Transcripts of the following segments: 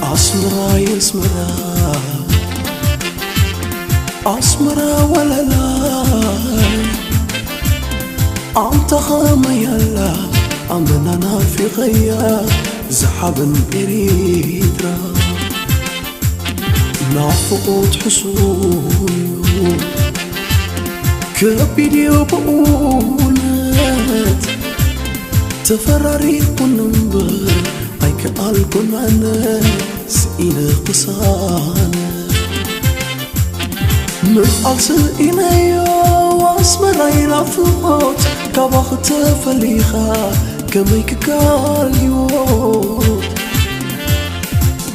ኣስመራ የስመራ ኣስመራ ወለላይ ኣንታ ኸመይ ኣላ ኣመና ናፊቐያ ዝሓበን ኤሪትራ ናፍቖት ሕሱር እዩ ከቢድ እዩ ብእውነት ተፈራሪቑን እምበር ኣይከኣልኩን ኣነ ስኢነ ቅሳነ ምቕኣል ስኢነዮ ኣስመራይ ናፍቖት ካባኺ ተፈሊኻ ከመይ ክካል ህይወት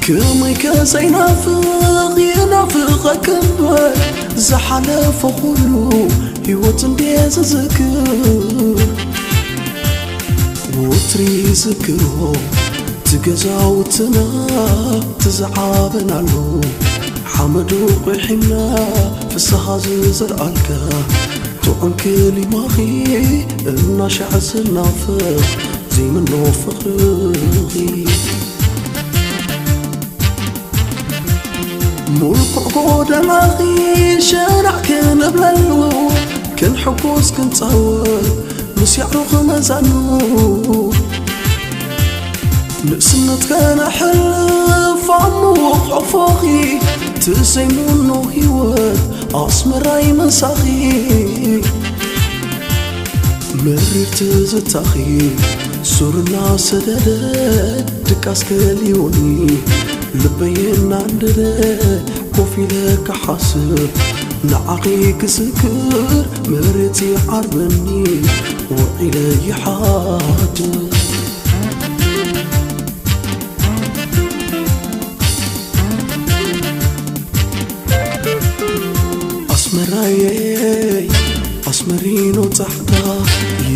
ከመይ ከዘይናፍቕ ይናፍቐኪ እምበር ዝሓለፈ ኩሉ ህይወት እንድየ ዝዝክር ወትሪ ይዝክሮ እቲ ገዛውትና እቲ ዝዓበናሉ ሓመዱ ቂሒምና ፍስሃ ዝዘርኣልካ ጥዑም ክሊማኺ እናሻዕ ዝናፍቕ ዘይምኖ ፍቕርኺ ሙልኩዕ ጎደናኺ ሸናዕ ክንብለሉ ክንሕጎስ ክንጻወት ምስ ያዕሩኽ መዛኑ ንእስነት ከነሕልፍ ኣብ ምዉቕ ሕፎኺ ትዘይምኖ ህይወት ኣስመራይ ምሳኺ መሪር ትዝታኺ ሱር እናሰደደ ድቃስ ከሊኡኒ ልበይ እናንደደ ኮፍ ኢለ ክሓስብ ንዓኺ ክዝክር መሬት ይዓርበኒ ውዒለ ይሓድር ኣስመራየይ ኣስመሪኖ ጻሕዳ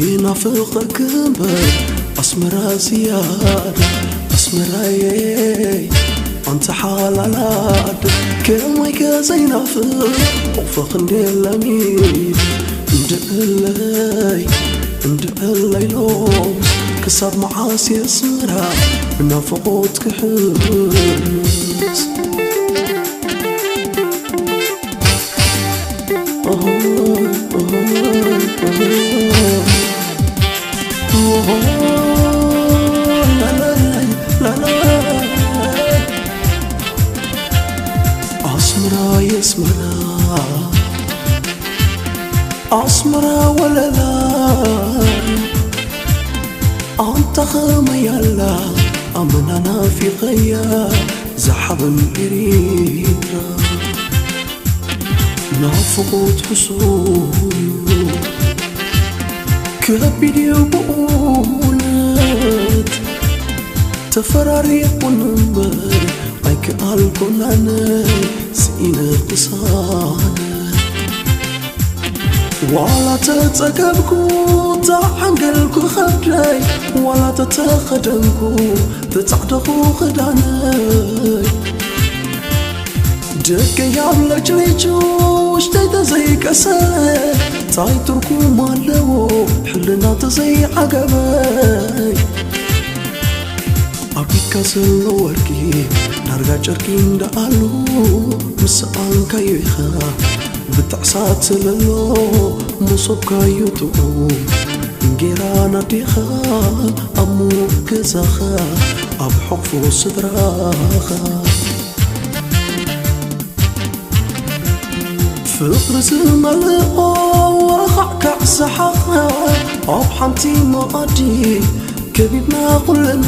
ይናፍቐኪ እምበር ኣስመራ ዝያዳ ኣስመራየይ ኣንቲ ሓላል ዓዲ ከመይ ከዘይናፍቕ ቁፈኽ እንደ ለሚድ እንድዕለይ እንድዕለይ ሎምስ ክሳብ መዓስ የስመራ ብናፍቖት ክሕምስ ኣስመራ የስመራ ኣስመራ ወለላ ኣንታ ኸመይ ኣላ ኣመና ናፊቐያ ዝሓበን ኤሪትራ ናፍቖት ሕሱር እዩ ከቢድ እዩ ብእውነት ተፈራሪቑን እምበር ኣይከኣልኩን ኣነ ስኢነ ቅሳነ ዋላ ተጸገብኩ ተዓንገልኩ ኸብደይ ዋላ ተተኸደንኩ ተጻዕደኹ ኽዳነይ ደገይ ኣብ ለጭሊጩ ውሽጠይ ተዘይቀሰለ ታይ ትርጉም ኣለዎ ሕልና ተዘይዓገበይ ኣብ ኢድካ ዘሎ ወርቂ ዳርጋ ጨርቂ እንዳኣሉ ምስ ሰኣንካዮ ኢኻ ብጣዕሳ ትለሎ መሶብካዮ ጥዑም እንጌራ ናዴኻ ኣብ ሙሉእ ገዛኻ ኣብ ሕቑፎ ስድራኻ ፍቕሪ ዝመልኦ ወረኻዕካዕ ሰሓቕና ኣብ ሓንቲ መኣዲ ከቢብና ኩልና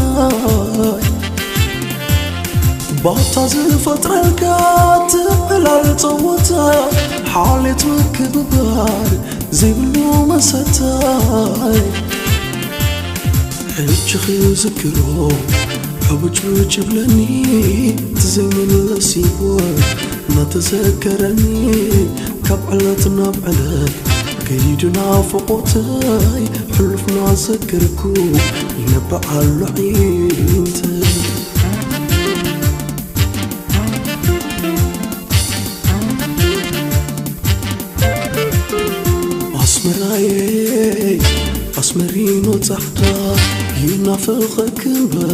ባታ ዝፈጥረልካ ትዕላል ጸወታ ሓሌት ምክብባር ዘይብሉ መሰታይ እጅኺ ዝክሮ ሕቡጭቡጭ ይብለኒ፣ ትዘይምለስ ህይወት እናተዘከረኒ፣ ካብ ዕለት ናብ ዕለት ከይዱ ናፍቖተይ፣ ሕሉፍ እናዘከርኩ ይነብዕ ኣሎ ኣዒንተይ። ኣስመራየ ኣስመሪኖ ጻዕዳ ይናፍቐኪ እምበር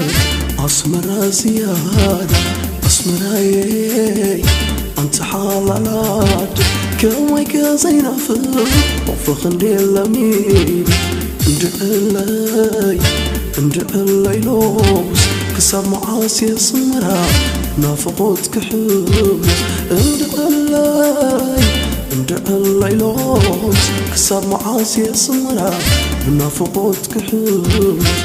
ኣስመራ ዝያዳ ኣስመራየ ኣንቲ ሓላል ዓዲ ከማይ ከ ዘይናፍቕ ወፍኺ እንድየ ለሚድ እንድዕለይ እንድዕለይ ሎምስ ክሳብ መዓስ የስምራ ናፍቖት ክሕምስ እንድዕለይ እንድዕለይ ሎምስ ክሳብ መዓስ የስምራ ብናፍቖት ክሕምስ